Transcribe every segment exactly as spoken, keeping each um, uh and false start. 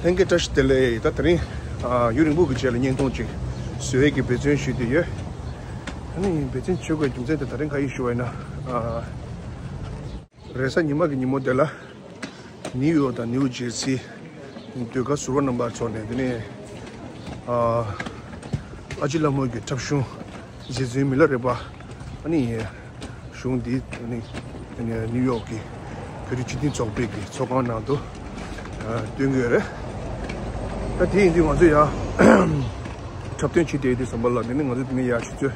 ལྷན་རྒྱས་བཀྲ་ཤིས་བདེ་ལེགས། ད་དེ་རིང་ཨ་ཡུན་རིང་པོ་གི་རྗེས་ལ་བརྙན་ཐུང་ཅིག་བཟོ་ཡས་ཀྱི་འབད་བརྩོན་ཞུས་བསྡད་ཡོད། ཨ་ནི་འབད་བརྩོན་བྱེད་དགོས་རྒྱུ་མཚན་དེ་ད་རིང་ག་རེ་ཞུ་བ་ཡིན་ན། ཨ་རེས་གཟའ་ཉི་མ་གི་ཉིན་མོ་དེ་ལ་ནིའུ་ཡོག་དང་ནིའུ་ཇེར་སི་ཟློས་གར་ཟུར་པ་རྣམ་པ་ཚོ་ནས་དེ་ནས་ཨ་ཨ་ཅེ་ལྷ་མོ་གི་འཁྲབ་གཞུང་རྗེ་བཙུན་མི་ལ་རས་པ། ཨ་ནི་གཞུང་འདི་ཨ་ནི་ནིའུ་ཡོག་གི་བོད་རིགས་སྤྱི་མཐུན་ཚོགས་པའི་གི་ཚོགས་ཁང་ནང་དུ་ཨ་སྟོན་གྱི་ཡོད་རེད། ད་དེ་ཡིན་དུས་ང་ཚོ་ཡང་འཁྲབ་སྟོན་བྱེད་བསྡད་དུས་ཙམ་པ་ལ་དེ་ནི་ང་ཚོ་དེ་ནས་ཡར་ཆུ་ཚོད་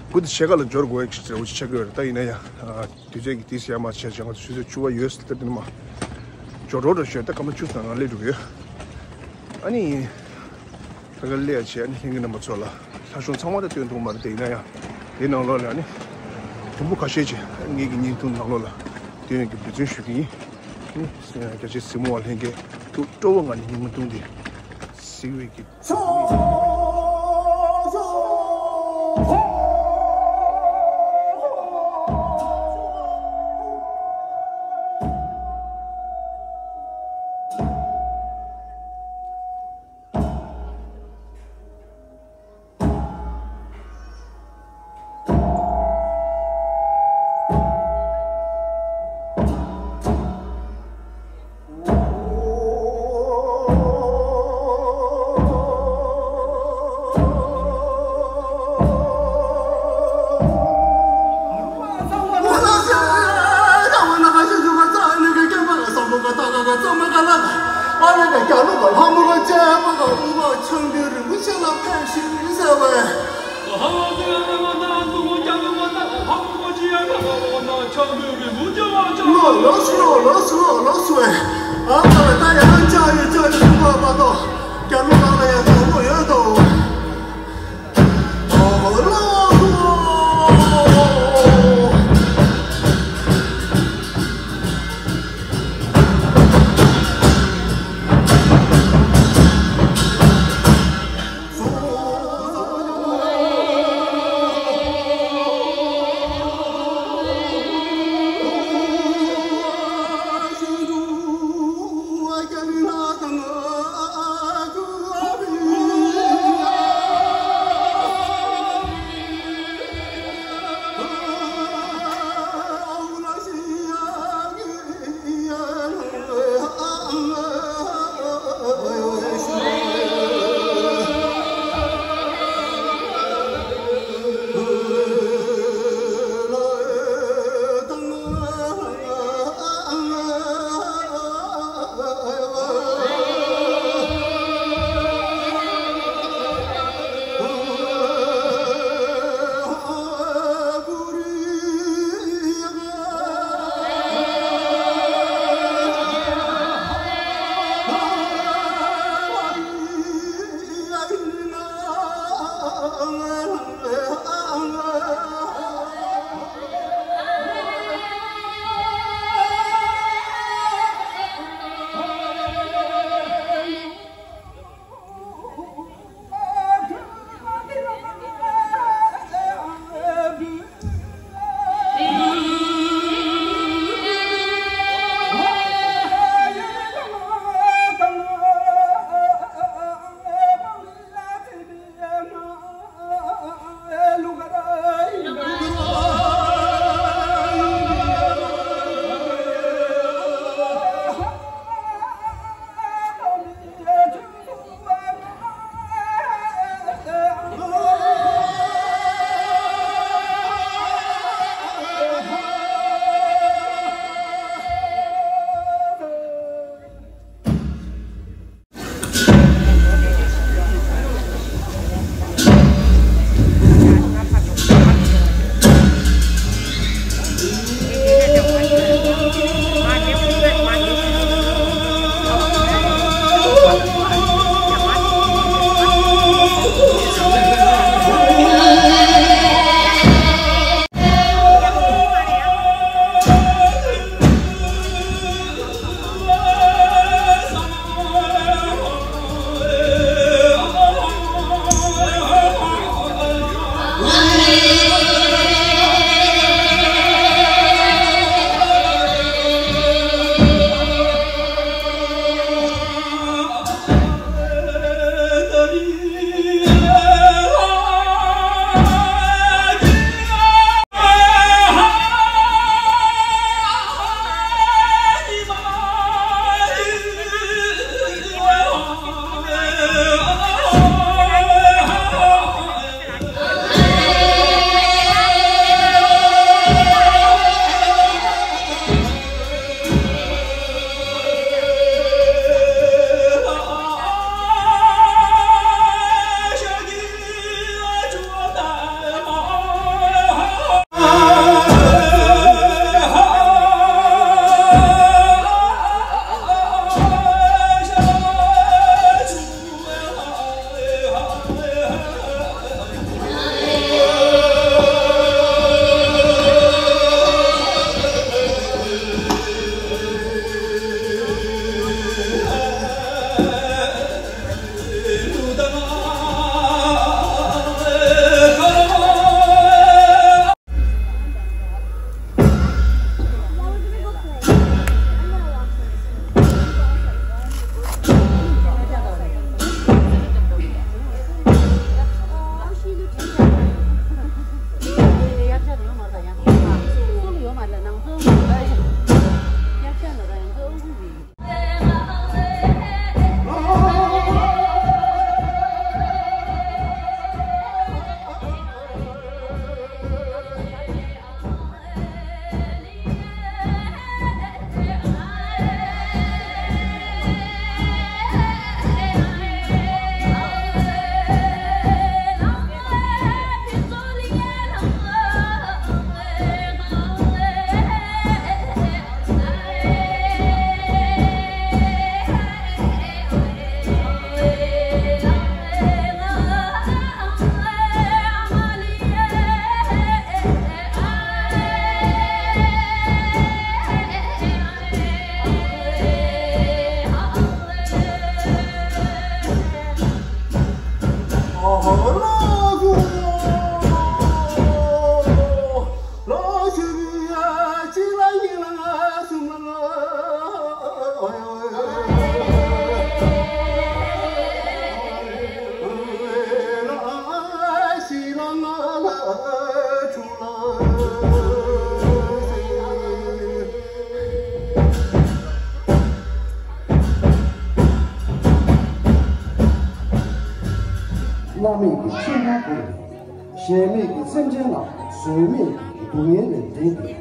དགུ་དང་ཕྱེད་ཀ་ལ་འབྱོར་དགོས་ཡག་ཞིག་འདྲ་བོ་ཅིག་ཆགས་ཀྱི་ཡོད་རེད། ད་ཡིན་ན་ཡང་ཨ་དུས་ཚོད་ཀྱི་དུས་སུ་ཡར་མར་བྱས་བྱས་ང་ཚོ་ཆུ་ཚོད་བཅུ་པ་ཡོལ་ཟེར་ལབ་དེ་ནི་མར་འབྱོར་འགྲོ་འདྲ་ཞིག་ཡོད། ད་སྐར་མ་བཅུ་ཙམ་ནང་སླེབས་འགྲོ་གི་ཡོད། ཨ་ནི། ད་ག་སླེབས་བྱས་ཨ་ནི་ལྷན་རྒྱས་རྣམ་པ་ཚོ་ལ་ལྷ་གཞུང་ཚང་མ་ད་སྟོན་ཐུབ་མ་རེད། དེ་ཡིན་ན་ཡང་དེའི་ནང་ལོགས་ལ་ཨ་ནི་དུམ་བུ་ཁ་ཤས་ཅིག་ངེད་ཀྱི་བརྙན་ཐུང་ནང་ལོགས་ལ་སྟོན་ཡག་གི་འབད་བརྩོན་ཞུ་གི་ཡིན། ཨ་ནི་རྒྱ་ཆེ་གཟིགས་མོ་བ་ལྷན་རྒྱས་ཐུགས་སྤྲོ་བོ་ངང་ནས་བརྙན་ཐུང་འདི་གཟིགས་པའི་གི་བླ་མེད་ཀྱི་ཆོས་འཁོར་བསྐོར་བའི། གཞལ་མེད་ཀྱི་སེམས་ཅན་ལ་བཟོད་མེད་ཀྱི་སྡུག་བསྔལ་ལས་འདྲེན་ཏེ།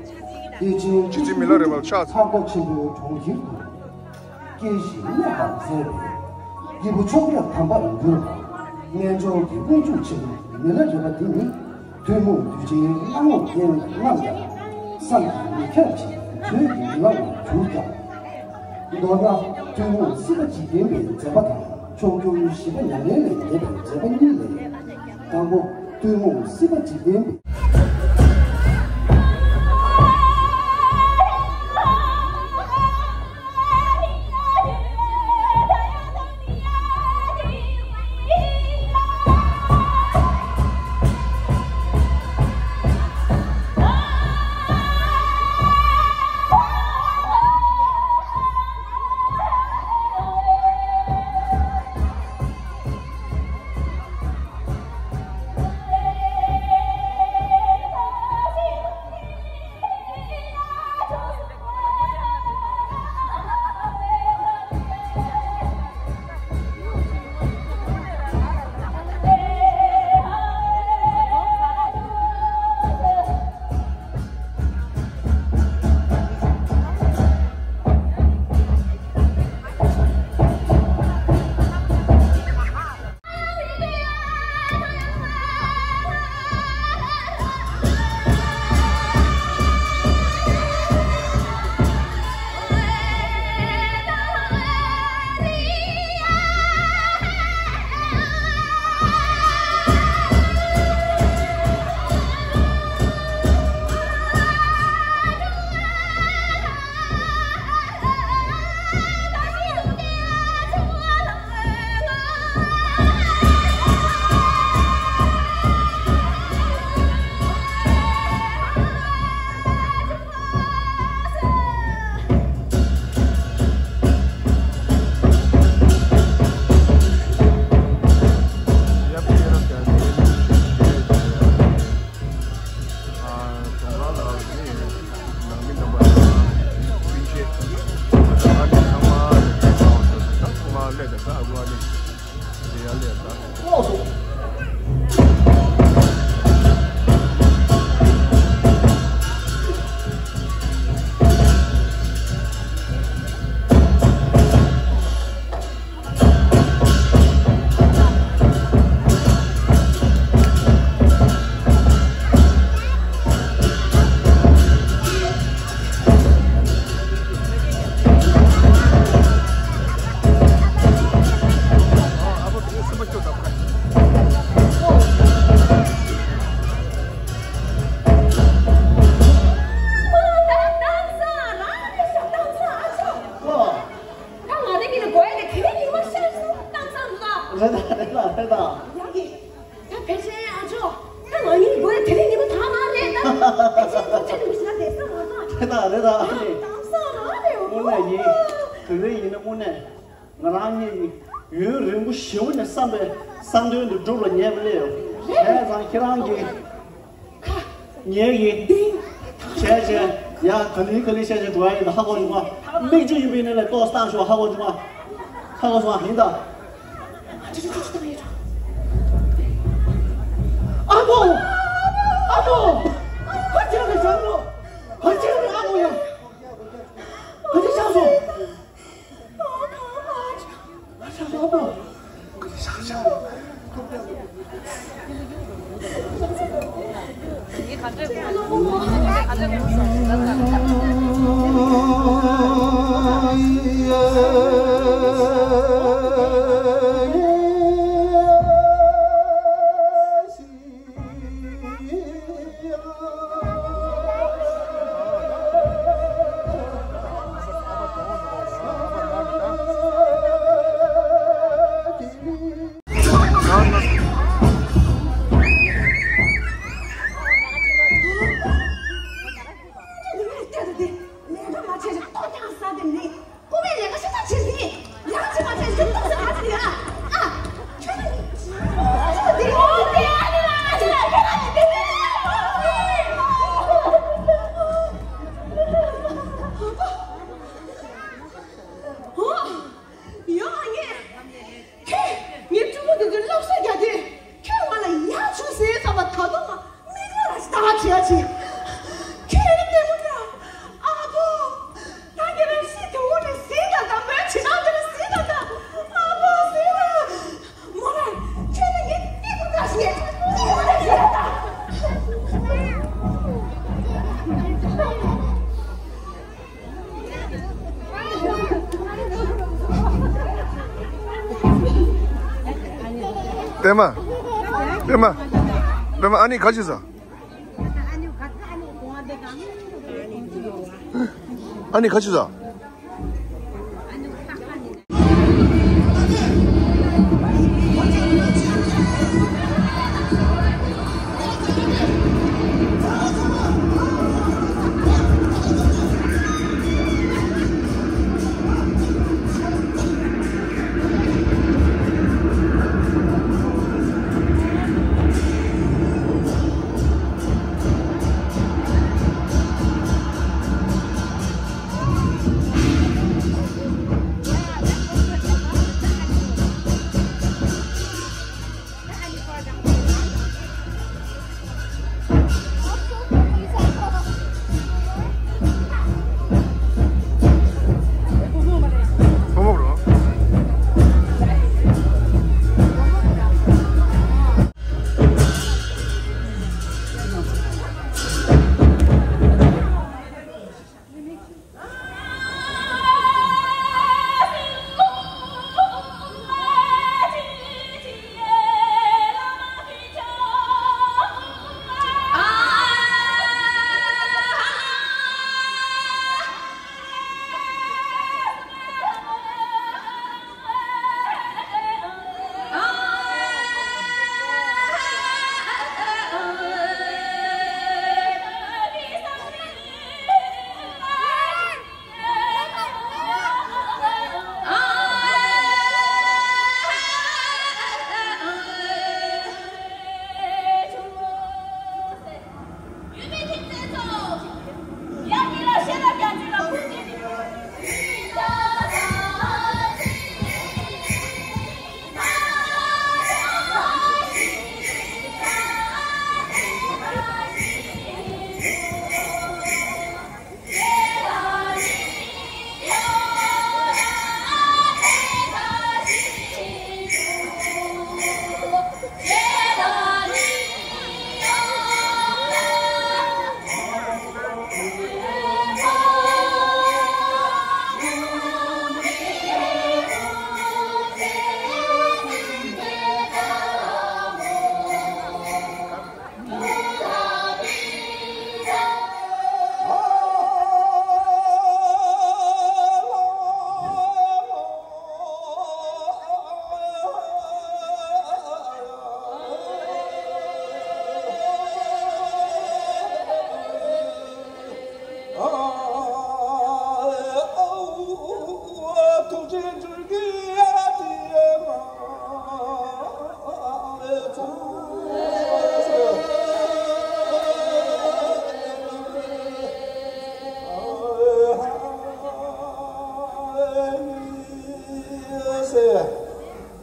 བདེ་ཆེན་ཆོས་ཀྱི་མི་ལ་རས་པ་ཕྱག་འཚལ་ལོ། ཐར་པ་ཆེན་པོའི་གྲོང་ཁྱེར་དུ། སྐྱེ་ཞིང་གནས་པར་མཛད་པའི་སྐྱེས་བུ་མཆོག་ཡབ་དམ་པར་གྱུར་པ། རྣལ་འབྱོར་གྱི་དབང་ཕྱུག་ཆེན་པོ་མི་ལ་རས་པ་འདི་ནི། ཐུན་མོང་གདུལ་བྱའི་སྣང་ངོར་བསྟན་རྣམས་ཀྱང་བསམ་གྱིས་མི་ཁྱབ་ཅིང་བརྗོད་ཀྱིས་མི་ལང་བར་གྱུར་ཀྱང་། མདོར་ན་ཐུན་མོང་སྲིད་པ་འཇིག་རྟེན་པའི་མཛད་པ་དང་ཕྱོགས་བཅུའི་ཞི་བ་མྱ་ངན་ལས་འདས་པའི་མཛད་པ་གཉིས་ལས། དང་པོ། ཐུན་མོང་སྲིད་པ་འཇིག་རྟེན་པའི། ད་ང་རང་གི་ནི་དགོས་ཡ་དེ་དེ་རིང་ཉི་མ་ཤར་སོང་། གཏམ་བཟང་འདུག་ལ། རེད་ད་རེད་ད་རེད་ད། ཡ་གི། ད་ཕལ་ཆེར་ཨ་ཅོ། ད་ང་གཉིས་དགོས་ཡ་དེ་རིང་ཉི་མ་དག་མ་རེད་ད། ཕལ་ཆེར་ང་ཚོ་ཆ་ནི་མི་ཤི་ན་བསྡད་ས་མ་རེད་ད། རེད་ད་རེད་ད། ཡ་གཏམ་བཟང་རང་རེད། དངོས་གནས་ཡིན། དེ་རིང་ཡིན་ན་དངོས་གནས་ང་རང་གཉིས་ཡིན། ཡུན་རིང་པོ་ཞེ་པོ་ནས་བསམ་པའི་བསམ་དོན་དེ་འགྲུབ་ལ་ཉེ་བ་སླེབས་ཡོད། བྱས་ཙང་ཁྱེད་རང་གིས། ངའི་ཡིན། བྱས་བྱས། ཡ་ག་ལེ་ག་ལེ་བྱས་བྱས་འགྲོ་ཡ་ཡིན་ན་ཧ་གོ་བྱུང་བ། མིག་ཆུ་ཡིན་པའི་ནི་ལས་ཏོག་བཏང་ཤོག་ཧ་གོ་བྱུང་བ། ཧ་གོ་སོང་བ་ཡིན་ད། ཨ་མོ། ཨ་མོ། ཕ་ཆེན་གྱི་ཞང་ལོ། ཕ་ཆེན་གྱི་ཨ་མོ་ཡ། ཕ་ཆེན་ཆགས་སོང་། པད་མ། པད་མ། པད་མ་ཨ་ནི་ག་ཅི་ཟ། ཨ་ནི་ག་ཅི་ཟ།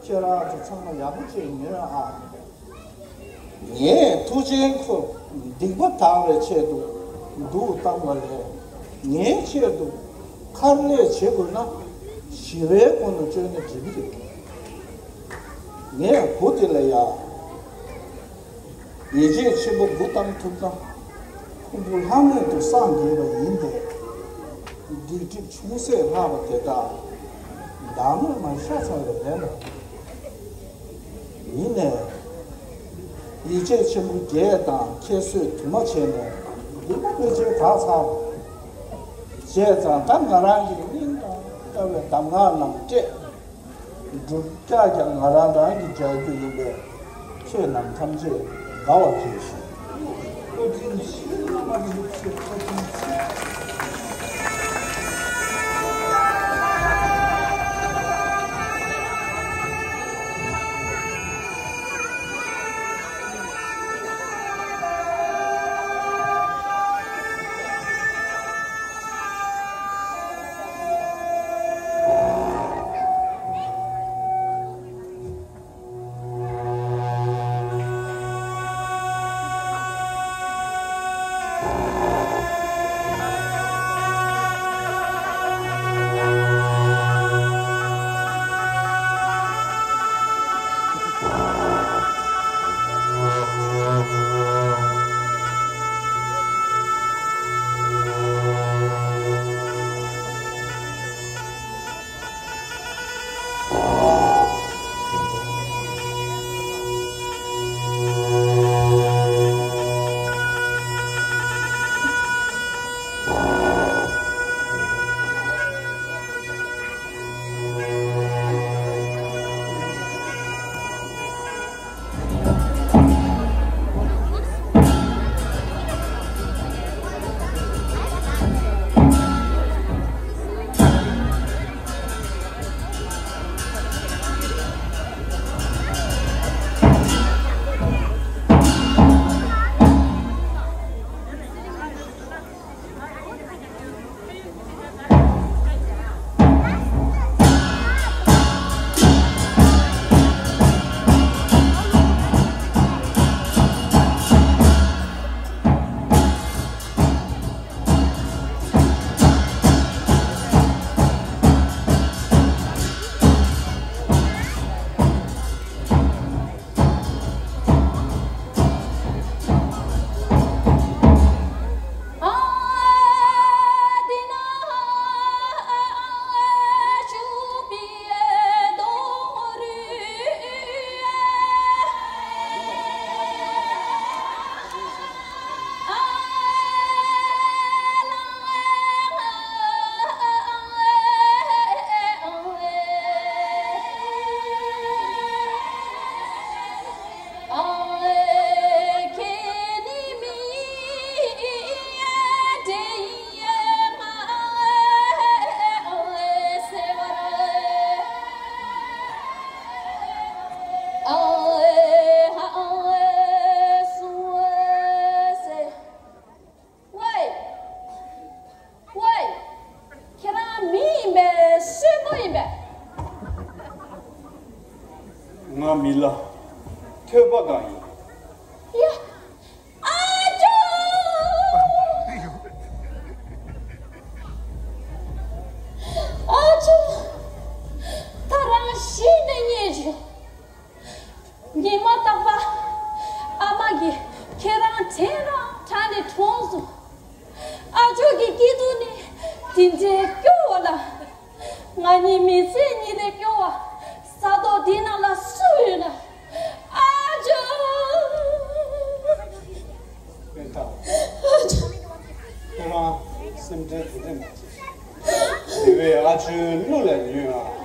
ཁྱེད་རང་ཚོ་ཚང་མ་ཡག་པོ་བྱས་ཉོན་ཨ། ངས་མཐུ་ཆེན་ཁོ་སྡིག་པ་དག་པའི་ཆེད་དུ་འདུག་བཏང་བ་ལས། ངའི་ཆེད་དུ་མཁར་ལས་བྱེད་དགོས་ན་ཞི་བའི་སྒོ་ནས་བཅོས་ན་འགྲིག་གི་རེད། ངས་བུ་དེ་ལ་ཡ། ཡིད་ཆེས་ཆེན་པོ་འདུག་བཏང་ཐུབ་ན། ཁོང་ཁྲོ་ལྷང་ངེར་དུ་སངས་རྒྱས་པ་ཡིན་ཏེ། སྡིག་སྒྲིབ་ཆུང་ཟད་ལྷག་པ་དེ་དག་བདག་མེད་མ་ཤ་ཚ་བའི་ལན་ལ། ཡིན་ནས། ཡིད་ཆེས་ཆེན་པོ་བརྒྱད་དང་ཁྱད་གསོད་དུ་མ་བྱས་ནས་སྡིག་པ་སྤེལ་ཆེན་དག་ཚར། བྱས་ཙང་ད་ང་རང་གི་སྙིང་དང་འདྲ་བའི་གདམས་ངག་རྣམས་སྤྲད། འགྲུབ་ཀྱག་ཀྱང་ང་རང་རང་གིས་མཇལ་རྒྱུ་ཡིན་པས། ཁྱེད་རྣམས་ཐམས་ཅད་དགའ་བར་གྱིས་ཤིག། ང་མི་ལ་ཐོས་པ་གང་ཡིན། ཡ། ཨ་ཅོ། ཨ་ཅོ། ད་རང་ཤི་ནས་ཉེས་བྱུང་། ཉི་མ་རྟག་པར་ཨ་མ་གིས་ཁྱེད་རང་དྲན་རང་དྲན་ནས་གྲོངས་སོང་། ཨ་ཅོ་གི་སྐྱིད་སྡུག་ནི་དེ་འདྲའི་སྐྱོ་བ་ལ། ང་གཉིས་མི་ཚེ་གཉིས་ལས་སྐྱོ་བ་ས་ཐོག་འདི་ནང་ལ་སུ་ཡོད་ན། ཨ་ཅོ། པད་ཐག་ཨ་ཅོ། ཁྱེད་རང་སེམས་ཁྲལ་དེ་འདྲ་མ་བྱེད། དེ་བས་ཨ་ཅོའི་གླུ་ལ་ཉོན་ཨ།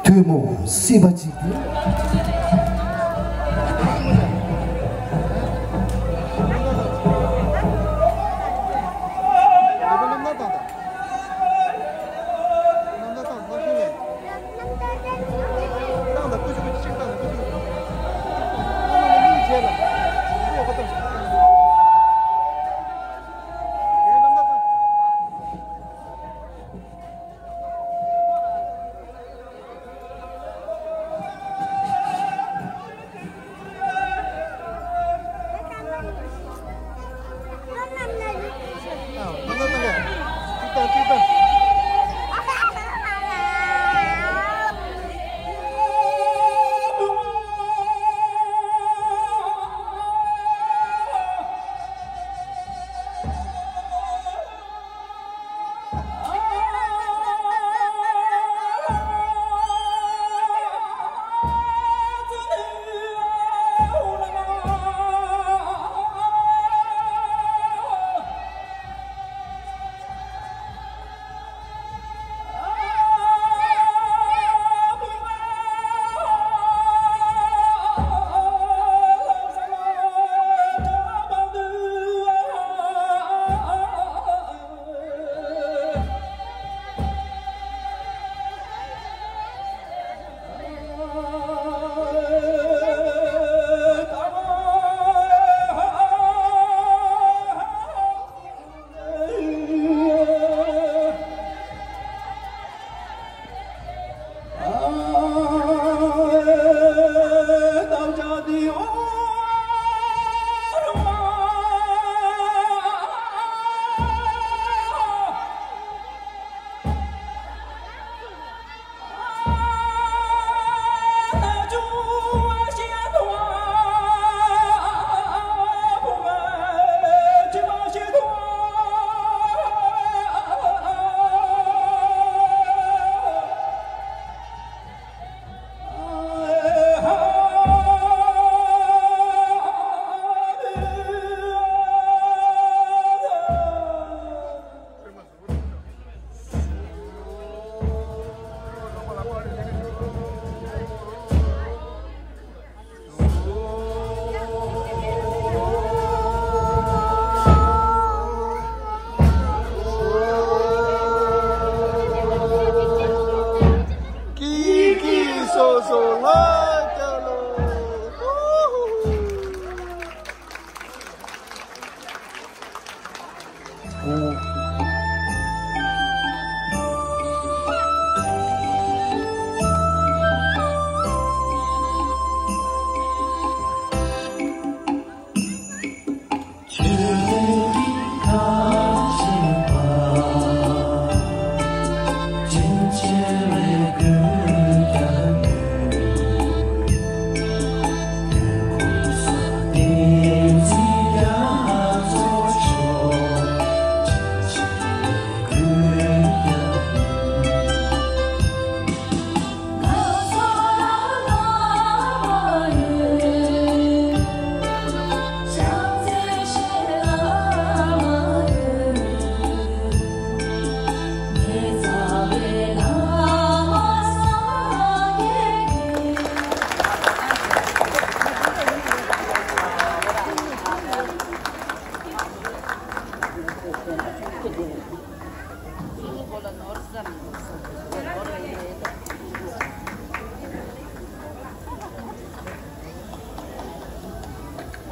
ཐུན་མོང་སྲིད་པ་གཅིག་ཏུ།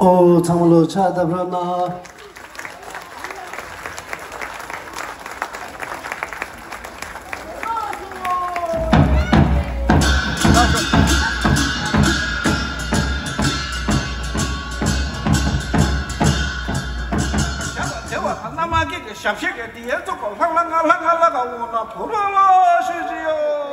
ཨོ། ཚང་མ་ལོ་ཕྱག་བརྡབ་རོགས་གནང་། བྱ་བ་བྱ་བ་ལྷ་མ་གི་གི་ཞབས་ཞུ་གི་འདི་ཡན་ཚོགས་ལྷང་ལྷང་ལྷང་ལྷང་འོང་ན་ཕོ་རོ་ལོ་ཤི་ཤི་ཡོ།